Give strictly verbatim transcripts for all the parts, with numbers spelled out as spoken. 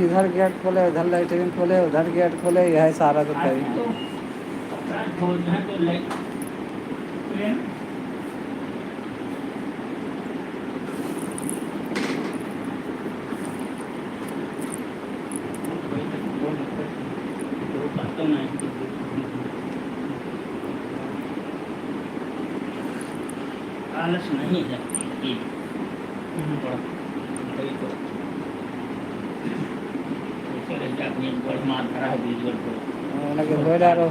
इधर गेट खोले, उधर लैट्रिन खोले, उधर गेट खोले, यही सारा सब करी। आलस नहीं है। हम्म। बड़ा, वही तो। ऐसे रह जा, अपनी बड़ मार खराब हो गई, बड़ को। हाँ, लगे धोए डारो।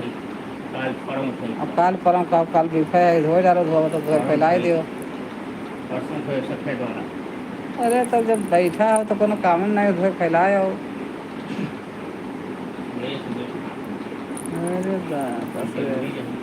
काल परम थे। अब काल परम का, काल बिफे है, धोए डारो, धोए तो घर परम फैलाए थे। दियो। परसों थे सफेद वाला। अरे, तब जब बैठा हो तो कोनो काम नहीं, धोए फैलाए हो। अरे बाप रे।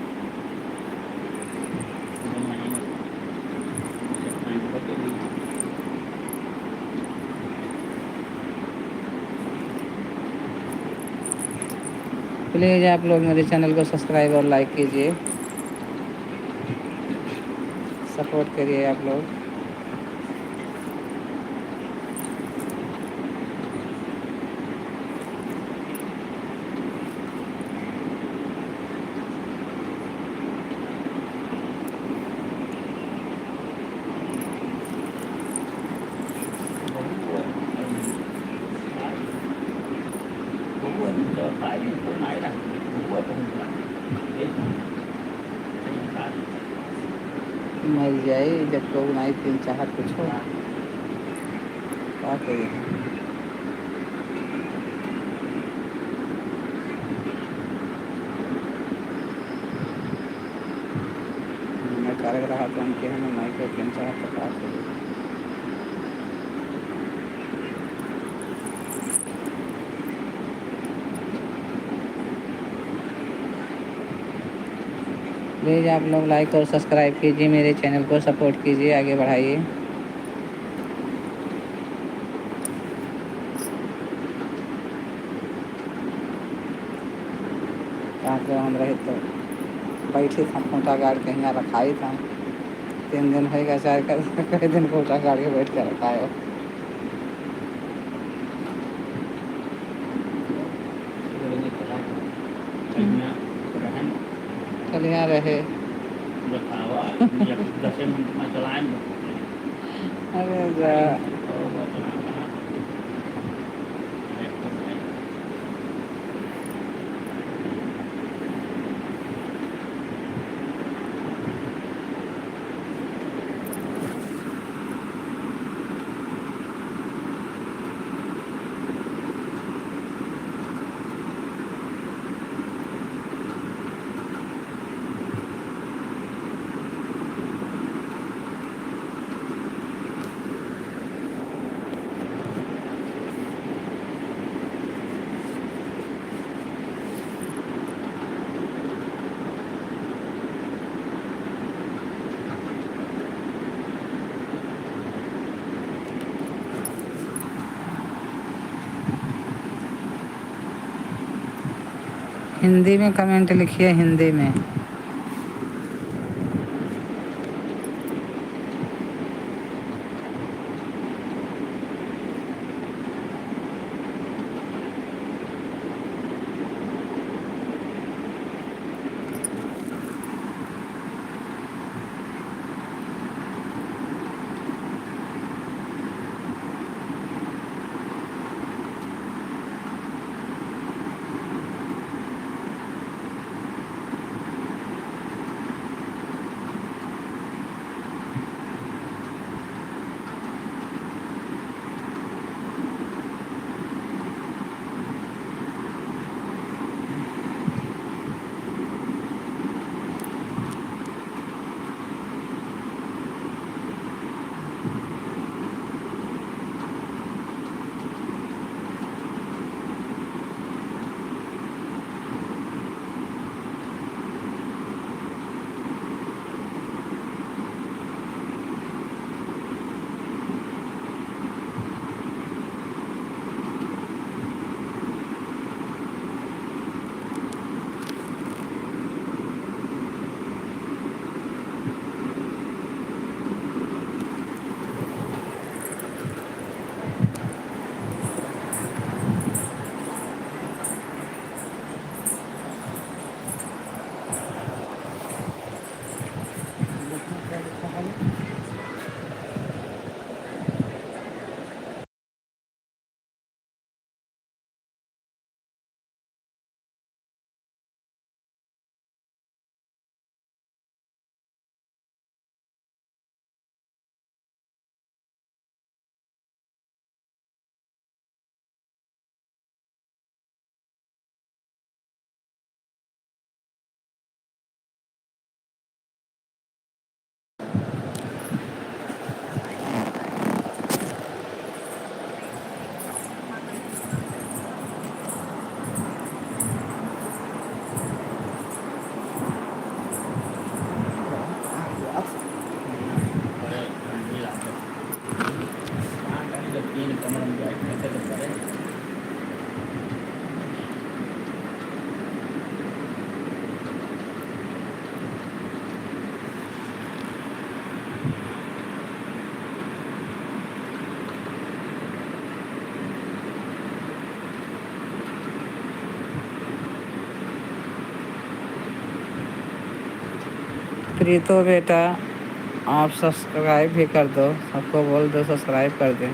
Please आप लोग मेरे channel को subscribe और like कीजिए, support करिए आप लोग। मर जाई जब तो नाई तीन चाहत कुछ हो। का करी? मैं करक रहा तो उनके हम नाई को तीन चाहत तो का करी? Please आप लोग like और subscribe कीजिए, मेरे channel को support कीजिए, आगे बढ़ाइए। कहाँ के हम रहे तो बैठी था खूंटा गाड़ के, हियाँ रखाई था। तीन दिन होइगा, चार का, कई दिन खूंटा गाड़ के बैठ के रखाए हो। चलिया रहे। बतावा, दसे मिनट में चलाएं। अरे जा। हिंदी में comment लिखिए, हिंदी में। प्रीतो बेटा, आप subscribe भी कर दो, सबको बोल दो subscribe कर दें।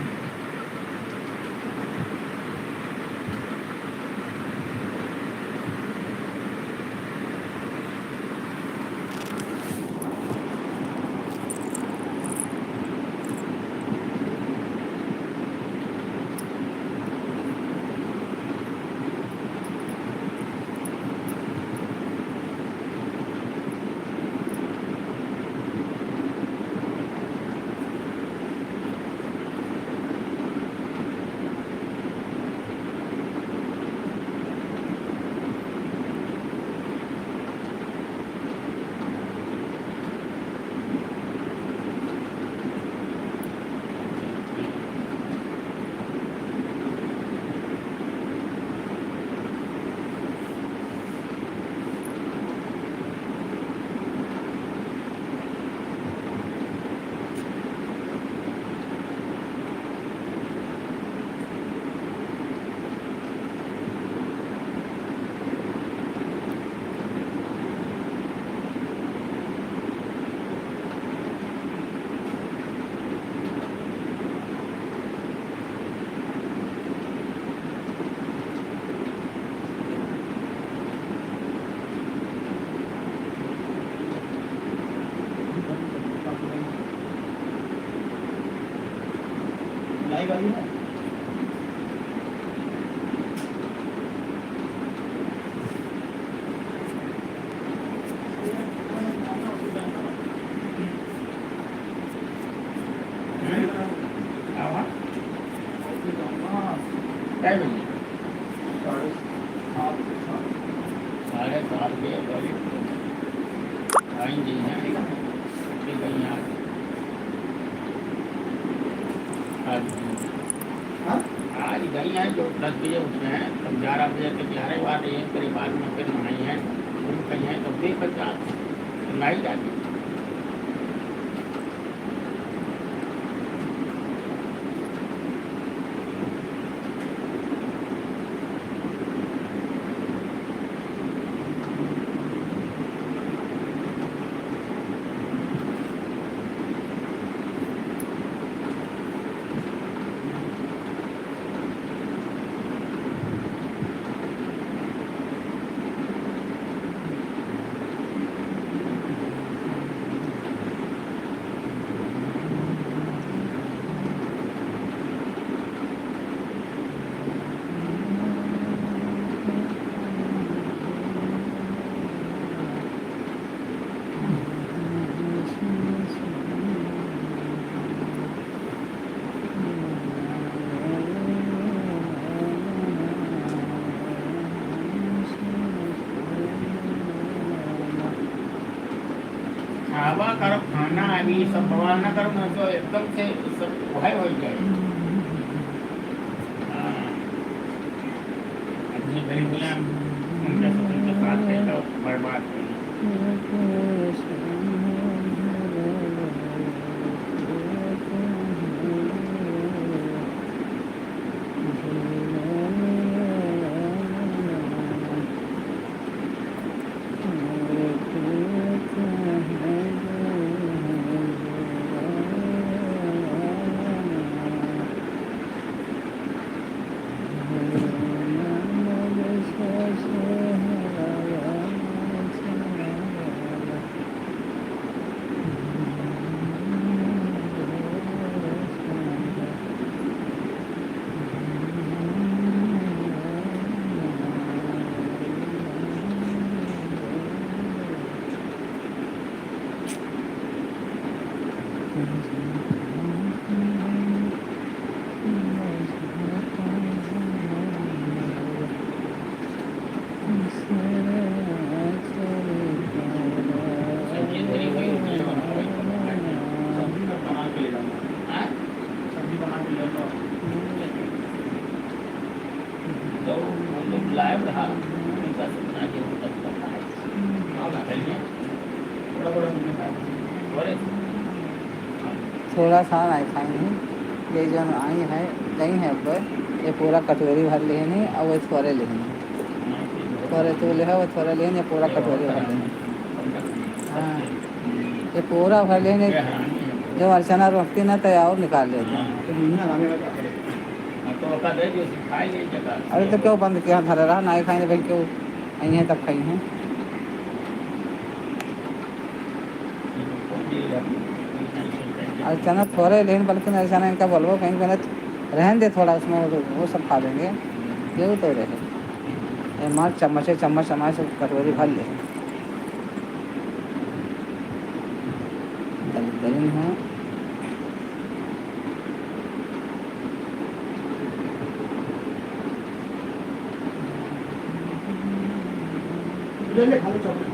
साढ़े सात बजे करीब आई गई हैं, फिर गई हैं आज। आज, हाँ? आज गई हैं, जो दस बजे उठे हैं, तब ग्यारह बजे तक ग्यारह बार यहीं पर बाद में फिर नहाई हैं, घूम के आई हैं, तब भी बच्चा लाई जाती। खावा करब, खाना अभी सब बवाल ना करब, नहीं तो एकदम से सब वही हो जाए। हाँ। अपने गरीब गुलाम उनके, उनके साथ है तो बर्बाद करी। थोड़ा सा नहीं खाएंगे, ये जो आई है, गई है ऊपर, ये पूरा कटोरी भर लेहनी और वो थोड़े लेहनी, थोड़े तो ले है, वो थोड़े लेहनी, ये पूरा कटोरी भर लेहनी। हाँ, ये पूरा भर लेहनी। जब अर्चना रोकती ना तो और निकाल लेती। अरे तो क्यों बंद किया, धरे रहा, ना ही खाएंगे भाई, क्यों आई हैं तब खाई हैं। अर्चना थोड़े लेन, बल्कि अर्चना इनका बोलबो कहीं, कहने, "रहन दे थोड़ा उसमें, वो, वो सब खा लेंगे।" ये वो तो रहे। ये मार चम्मचे, चम्मच, चम्मच से कटोरी भर ले। दलिद्दरिन है। ले ले, खा ले चावल।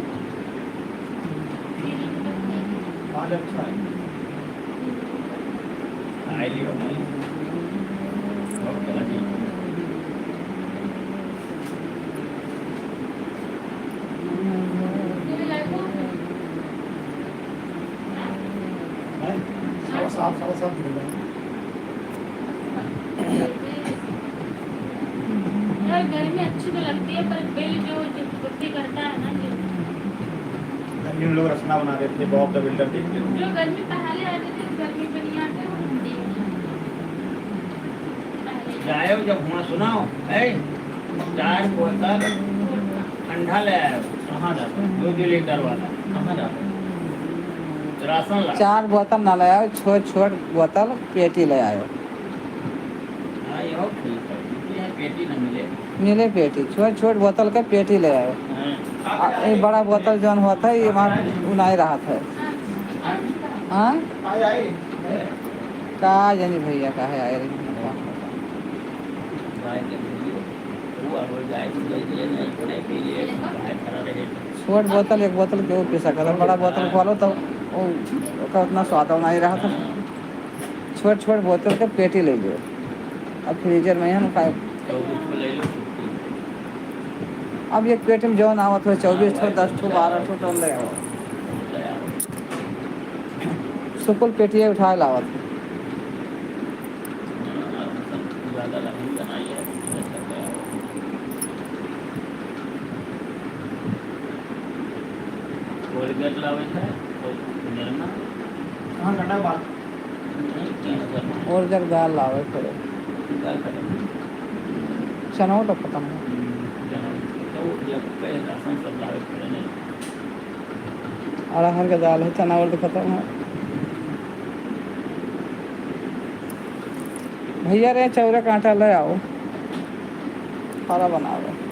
आज अच्छा है। साफ, साफ, साफ दिख रहा है। यार, गर्मी अच्छी तो लगती है, पर बिल जो, जो चुकौती करता है ना, जो गर्मी में लोग रचना बना देते थे, बॉब द बिल्डर देख के। जो गर्मी पहले आते थे, गर्मी पे नहीं आते, वो हम देख लेंगे। पहले जाओ, जब हुआ सुनाओ, ए, चार बोतल ठंडा ले आयो। कहाँ जाता है? दो दो लीटर वाला। कहाँ जाता है? राशन ला। चार बोतल ना ले आयो, छोट छोट बोतल पेटी ले आयो। हाँ, यहो ठीक है, क्योंकि यहाँ पेटी ना मिले। मिले पेटी, छोट छोट बोतल का पेटी ले आयो। हाँ। आ, ये बड़ा बोतल जौन होता है, ये वहाँ उ नहीं रहत है। हाँ? का जानी भैया, काहे आए रही? छोट बोतल, एक बोतल केहू पी सकत है, बड़ा बोतल खोलो तो वो, ओकर उतना स्वाद नहीं रहत है। छोट छोट बोतल के पेटी ले लो, अब फ्रीजर में है ना, का अब एक पेटी में जौन आवत हो, चउबीस ठो, दस ठो, बारह ठो, तो ले आओ। सुकुल पेटिया उठाए लावत। कोलगेट लावे थे, तो निरमा। हाँ, गंडा बात। नहीं, क्या करना? और जग दाल लावे पड़े। दाल खत्म। चना तो खत्म है। हम्म, चना तो जब कहे राशन सब लावे पड़े नहीं। अरहर के दाल है, चना उर्द खत्म है। भैया रे, चौरा कांटा ले आओ, फरा बनावे।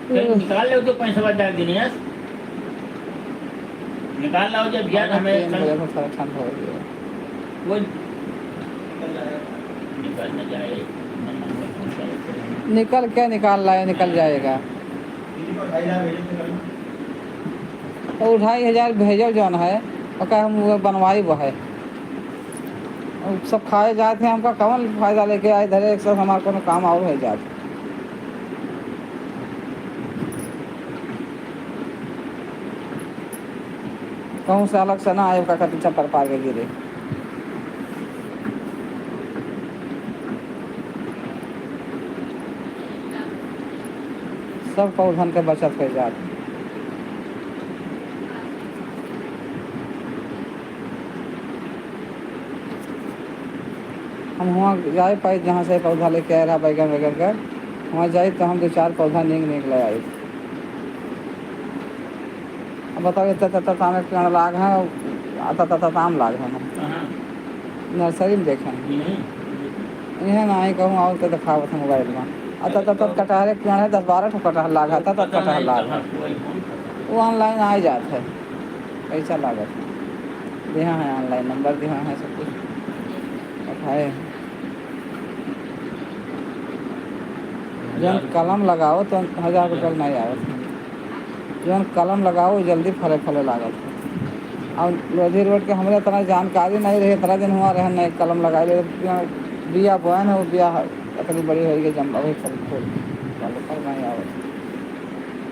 चल, निकाल ले तो पैसा बच जाए दिनेश। निकाल लाओ जब भैया, हमें तीन बजे से साढ़े छह हो गया। वो निकल न जाए। निकल के निकाल लाए, निकल जाएगा। तो ढाई हजार भेजो जौन है, ओका हम वो बनवाई वो है। अब सब खाए जात हैं, हमका कौन फायदा लेके आए धरे, एक साथ हमार कोनो काम और हो जात। कहूँ से अलग से ना आए, ओका खातिर चप्पल पार के गिरे। सब पौधन के बचत हो जात। हम हुआँ जाए पाई, जहाँ से पौधा लेके आए रहा बैगन वैगन का, हुआँ जाई तो हम दो चार पौधा नीक नीक ले आई। अब बताओ, इतना तत्ता ताम एक पेड़ लाग है, अता तत्ता ताम लाग है ना। कहाँ? नर्सरी में देखें। यहीं? इहे ना आई कहूँ, और तो दिखावत है मोबाइल में। अता तत्ता कटहर एक पेड़ है, दस बारह ठो कटहर लाग है, अता तत्ता कटहर लाग है। वो online आ ही जात है, पैसा लागत है। दिहा है online, नंबर दिहा है, सब कुछ रखा है। जौन कलम लगाओ तो हजार रुपया नहीं आवत है। जौन कलम लगाओ, जल्दी फले फले लागत है। और लोधी रोड के हमरे इतना जानकारी नहीं रहे, इतना दिन हुआ रहे, नहीं कलम लगाए ले, बिया बोए न, वो बिया इतनी बड़ी होई गई, जम, अभी फल फूल, फल, फल नहीं आवत।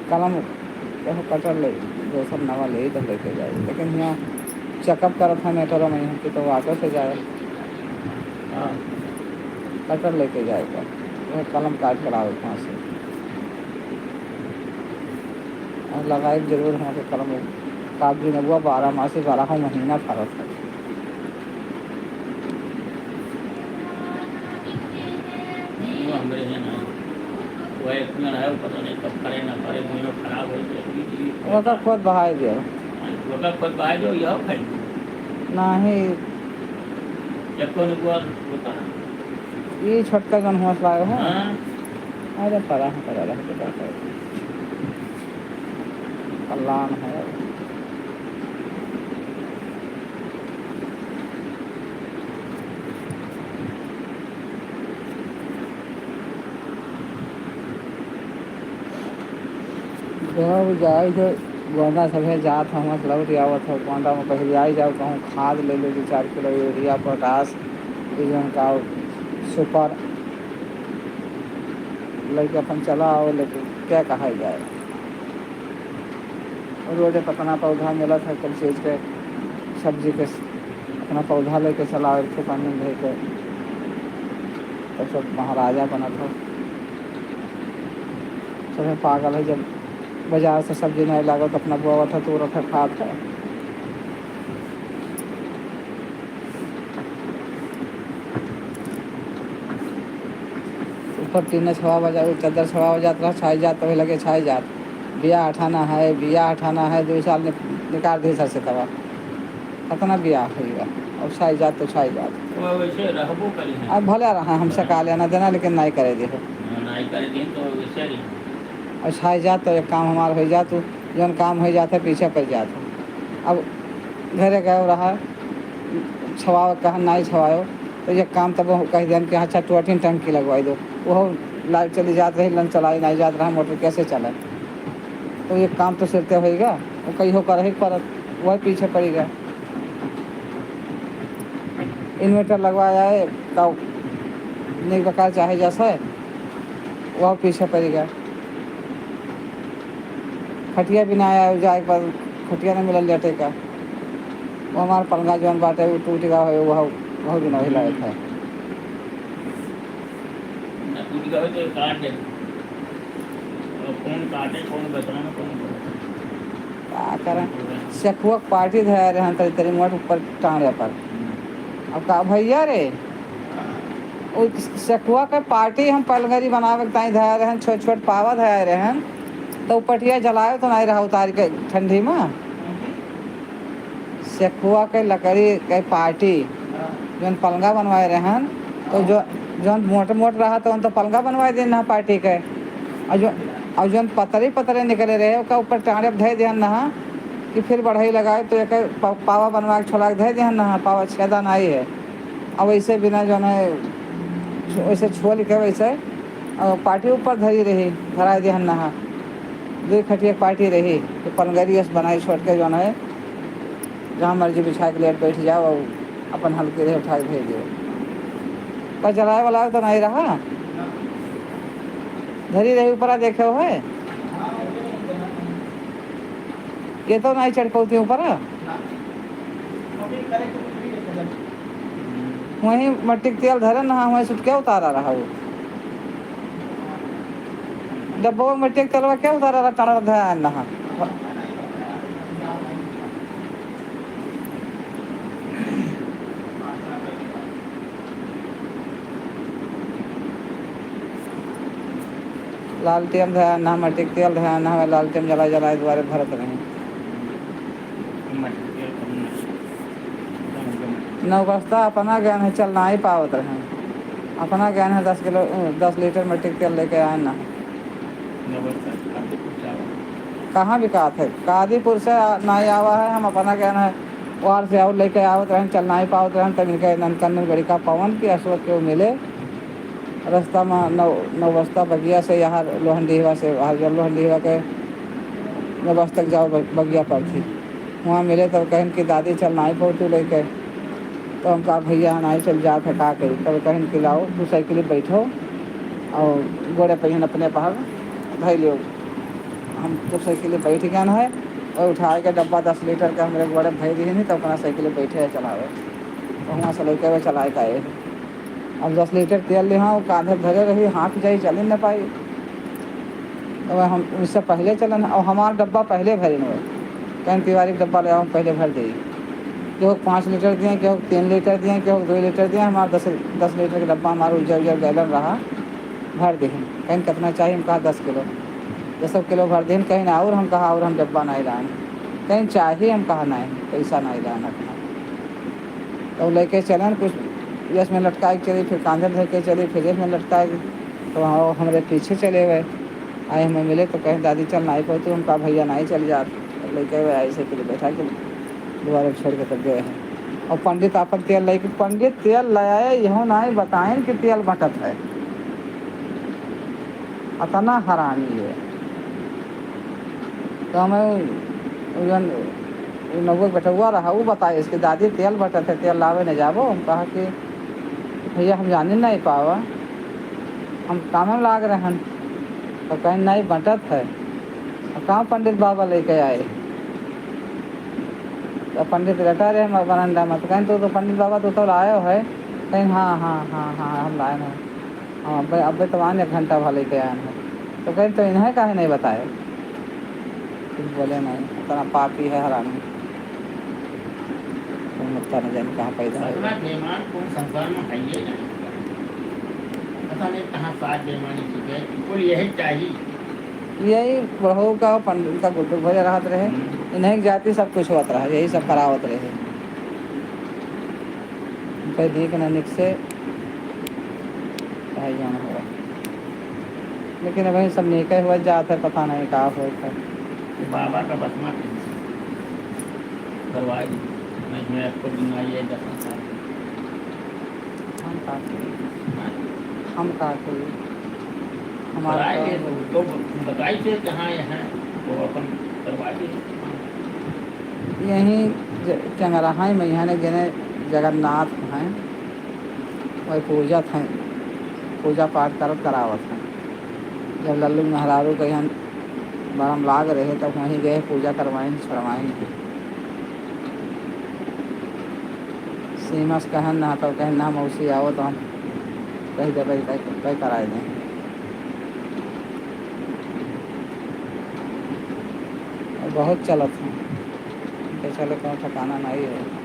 कलम एहो कटर ले, दोसर नवा ले, तो लेके जाए। लेकिन यहाँ checkup करत है मेट्रो में, यहाँ के तो ऑटो से जाए। हाँ, कटर लेके जाएगा, वह कलम काट कर आवे वहाँ से। और लगाए जरूर, वहाँ से कलम काट भी नबुआ, बारह मासी, बारह महीना फरत है। वो हमरे हैं ना, वो एक पेड़ है, वो पता नहीं कब फरे ना फरे, वो खराब हो जाए, वो तो खुद बहाए दिया। वो तो खुद बहाए दिया, यह खाई। नहीं। जब कौन हुआ, वो कहाँ? ये छोटका जौन हुआ लाए हो? हाँ। अरे, परा है, परा रह के बात है। कल्याण है। जब जाए के गोंडा सभे जात हो, मतलब, लौट आवत हो, गोंडा में पहले आई जाओ, कहूँ खाद ले लो, दो चार किलो यूरिया, पोटास, ई जौन का सुपर लेके अपन चला आओ, लेकिन क्या कहा जाए। रोडे पर अपना पौधा मिलत है, कुल चीज के, सब्जी के, अपना पौधा लेके चला आवे, खेत में धइ के, तब सब महाराजा बनत हो। सभे पागल है, जब बाजार से सब्जी नहीं लागत, अपना बोवत है, तोड़त है, खात है। ऊपर टीन छवा बजा, उ चद्दर छवा बजात रहा, छाई जात, तो लगे छाई जात। बिया हटाना है, बिया हटाना है, दो साल नि-, निकाल दी सर से तवा। कितना बिया होइगा, अब छाई जात तो छाई जात। वो वैसे रहबो करी है। अब भले रहा, हमसे का लेना देना, लेकिन नहीं करे दे हो। हाँ, नहीं करे दे तो वैसे रही। और छाई जात तो एक काम हमार हो जात, जौन काम हो जात है, पीछे पड़ जात है। अब घरे गए रहा, छवाओ, कहा नाई छवाओ, तो ये काम तब वो कह देन कि अच्छा, टोटिन टंकी लगवाई दो, वो लाइट चली जात रही, लन चलाई नाई जात रहा, मोटर कैसे चले? तो ये काम तो सिरते होइगा, वो कहीं हो कर ही परत, वह पीछे पड़ेगा। इन्वर्टर लगवाया है, तो नहीं बका चाहे जैसा है, वह पीछे पड़ेगा। खटिया बिना आया, जाए के बाद खटिया नहीं मिलल लेटे का। वो हमार पलंगा जौन बाटे, वो टूट गया है, वह, वह भी नहीं लायक है। ना टूट गया हो तो काट दे। और कौन काटे, कौन बचावे, कौन करे? का करें? सेखुआ के पार्टी धया रहन तरी, तरी मोट ऊपर टांड़े पर। हम्म। अब का भैया रे, उ सेखुआ के पार्टी हम पलंगरी बनावे के ताई धया रहन, छोट छोट पावा धया रहन, तो उ पटिया जलायो तो नहीं रहा उतार के ठंडी में। सेखुआ के लकड़ी के पार्टी, जौन पलंगा बनवाए रहन, तो जो, जौन मोट मोट रहा तो उन तो पलंगा बनवाए देन ना पार्टी के, और जो, और जौन पतरे पतरे निकले रहे, ओका ऊपर टांड़े धइ देहन ना, कि फिर बढ़ई लगाए तो एक पा-, पावा बनवा के छोला के धइ देहन ना, पावा छेदा नाई है। अब वैसे बिना जौन है, वैसे छोल के वैसे, और पार्टी ऊपर धरी रही, धराए देहन ना। दो खटिया के पार्टी रही, तो पलंगरी अस बनाई छोट के जौन है, जहाँ मर्जी बिछा के लेट बैठ जाओ और अपन हल्के रहे उठा के भेज दियो। पर जलाए वाला तो नहीं रहा, धरी रही ऊपरा देखे हो है, ये तो नहीं चढ़ पौती ऊपरा। वहीं मट्टी के तेल धरे नहा, वहीं सुटके उतारा रहा वो। डब्बा में मट्टी के तेलवा क्या उतारा रहा, टाड़ा धया नहा। लालटेन धया नहा, मट्टी के तेल धया नहा, लालटेन जलाए जलाए दुआरे भरत रहे। नौबस्ता अपना ज्ञान है, चल नाई पावत रहे। अपना ज्ञान है, दस किलो, दस लीटर मट्टी के तेल लेके आए ना। कहाँ बिकात है? कादीपुर से आ-, नाई आवा है, हम अपना ज्ञान है, वार से और लेके आवत रहे, चल नाई पावत रहे, तब इनके ननकन्नू बड़ी का पवन की अशोक के मिले। रास्ता में नौ, नौबस्ता बगिया से यहाँ लोहंडीहवा से, वहाँ जो लोहंडीहवा के नौबस्ता तक जाओ ब-, बगिया पर थी। हुआँ मिले तब कहिन कि दादी चल नाहीं पउतू लइके। तो हम कहा भइया नाहीं चल जात है, का करी? तब कहिन कि लाओ तू साइकिल बैठो और गोड़े पहियन अपने पहर धइ लियो। हम तो साइकिल बैठ गए हैं और उठाए के डब्बा दस लीटर का हमरे गोड़े भर दिए नहीं, तो अपना साइकिल बैठे है चलावे। तो हुआँ से लइके वे चलाए का आए। अब दस लीटर तेल लिहा, वो कांधे धरे रही, हाँफ जाई, चल ही न पाई। तो हम उससे पहले चलन, और हमार डब्बा पहले भरिन हुए, कहिन तिवारी के डब्बा ले आओ, हम पहले भर देई। केहू पाँच लीटर दिए, केहू तीन लीटर दिए, केहू दो लीटर दिए, हमार दस, दस लीटर के डब्बा हमार उज्जर उज्जर गैलन रहा, भर देहिन। कहिन कितना चाहिए, हम कहा दस किलो, दस किलो भर देहिन। कहिन और, हम कहा और हम डब्बा नहीं लाएन। कहिन चाहिए, हम कहा नहीं, पैसा नहीं लाएन अपना। तो लइके चलन, कुछ यस में लटकाए के चली, फिर कांधे धर के चली, फिर यस में लटकाए के, तो हाँ, हमरे पीछे चले हुए। आए हमें मिले तो कहे, "दादी चल नाहीं पउतू।" हम कहा, "भइया नाहीं चल जात।" तो लइके हुए आए साइकिल बैठा के दुआरे छोड़ के तब गए हैं। और पंडित आपन तेल लइके, पंडित तेल ले आए, यहू नाहीं बताएन कि तेल बटत है। अतना हरामी है। तो हमें उ जौन उ नौवे बेटउआ रहा, उ बताइस कि दादी तेल बटत है, तेल लावे न जाबो। हम कहा कि भइया हम जाने नहीं पावा, हम काम में लाग रहन। तो कहिन नहीं बटत है। और कहाँ पंडित बाबा लइके आए? तो पंडित लेटा रहे हमारे बरंडा में। तो कहिन तू तो पंडित बाबा तू तो लायो है। कहिन हाँ, हाँ, हाँ, हाँ, हम लाए हैं। हाँ, अबे, अबे तो आन एक घंटा भले के आन है। तो कहे, "तो इन्हें काहे नहीं बताए?" कुछ बोले नहीं, इतना पापी है हरामी। तुम बच्चा न जाने कहाँ पैदा हुआ। इतना बेईमान कौन संसार में है ये नहीं। पता नहीं कहाँ साथ बेईमानी की गए, बिल्कुल यही चाहिए। यही बहू का पंडित का गुड्डू भैया रहत रहे। हम्म। इन्हें जाति सब कुछ होत रहा, यही सब करावत रहे। उनके देख ना निक से भाई जान हुआ। लेकिन अबहीं सब नेके हुआ जात है, पता नहीं का होत है। बाबा का बस मत करवाए, मैं, मैं आपको दिन आइए दर्शन साहब। हम का करी? हम का करी? हमारा कराए तो ये तो, तो बताई थे कहाँ ये हैं, वो अपन करवा दे। यहीं ज-, चंगराहा में यहाँ ने जेने जगन्नाथ हैं, वही पूजत हैं, पूजा पाठ करत करावत हैं। जब लल्लू मेहरारू के यहाँ बरम लाग रहे, तब वहीं गए पूजा करवाइन, छोड़वाइन के। सीमा से कहन ना, तो कहन ना, "मौसी आओ, तो हम कह देबै, तय, तय कराए दें।" और बहुत चलत हैं, इनके चले कोनो ठिकाना नहीं है।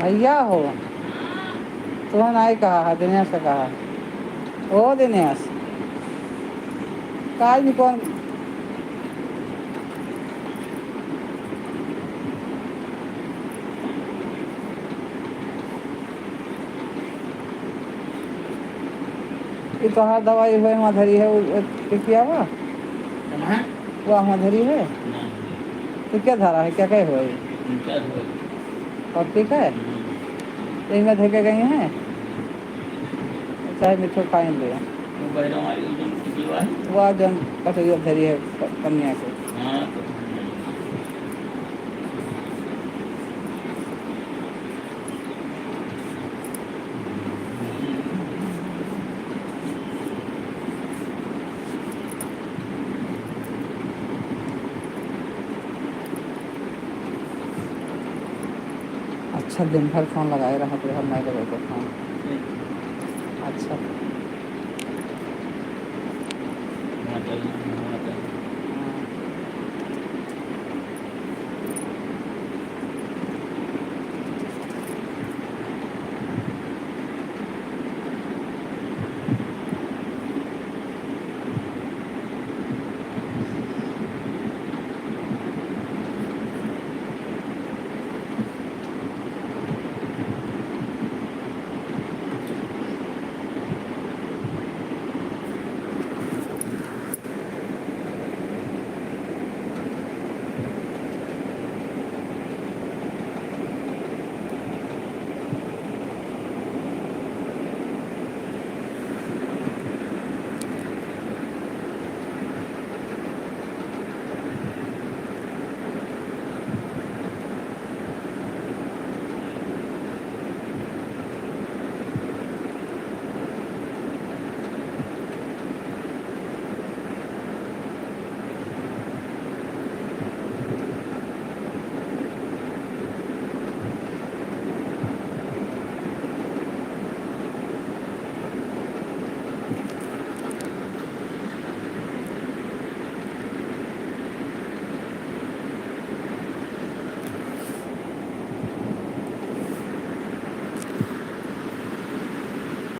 भैया हो, तुहन आई कहा है, दिनेश से कहा। ओ दिनेश, काज भी कौन? ये तोहार दवाई हुए वहाँ धरी है, वो, वो, क्या हुआ? कहाँ? वो वहाँ धरी है? नहीं। तो क्या धारा है, क्या कहे हुआ ये? क्या हुआ? और ठीक है? हम्म। यही में धर के गई हैं? चाहे मिठो खाए ले। वो बैरम आई, वो जौन टिकलवा है? वो जौन कटोरी धरी है प-, पनिया के। हाँ, तो अच्छा, दिन भर फोन लगाए रहा, फिर हम नहीं लगे फोन। अच्छा।